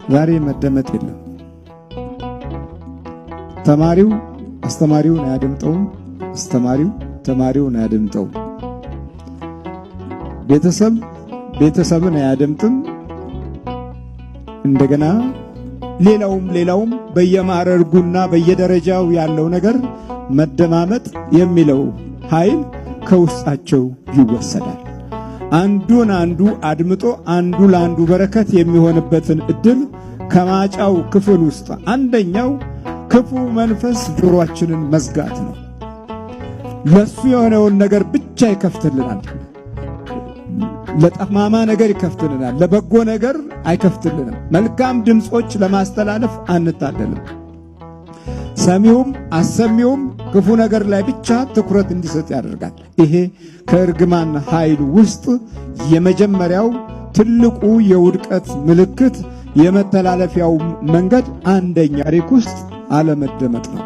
ዛሬ መደመጥ የለም። ተማሪው አስተማሪውን አያደምጠውም። አስተማሪው ተማሪውን አያደምጠውም። ቤተሰብ ቤተሰብን አያደምጥም። እንደገና ሌላውም ሌላውም በየማዕረጉና በየደረጃው ያለው ነገር መደማመጥ የሚለው ኃይል ከውስጣቸው ይወሰዳል። አንዱን አንዱ አድምጦ አንዱ ለአንዱ በረከት የሚሆንበትን እድል ከማጫው ክፍል ውስጥ አንደኛው ክፉ መንፈስ ጆሮአችንን መዝጋት ነው። ለሱ የሆነውን ነገር ብቻ ይከፍትልናል። ለጠማማ ነገር ይከፍትልናል፣ ለበጎ ነገር አይከፍትልንም። መልካም ድምፆች ለማስተላለፍ አንታደልም። ሰሚውም አሰሚውም ክፉ ነገር ላይ ብቻ ትኩረት እንዲሰጥ ያደርጋል። ይሄ ከእርግማን ኃይል ውስጥ የመጀመሪያው ትልቁ የውድቀት ምልክት፣ የመተላለፊያው መንገድ አንደኛ ታሪክ ውስጥ አለመደመጥ ነው።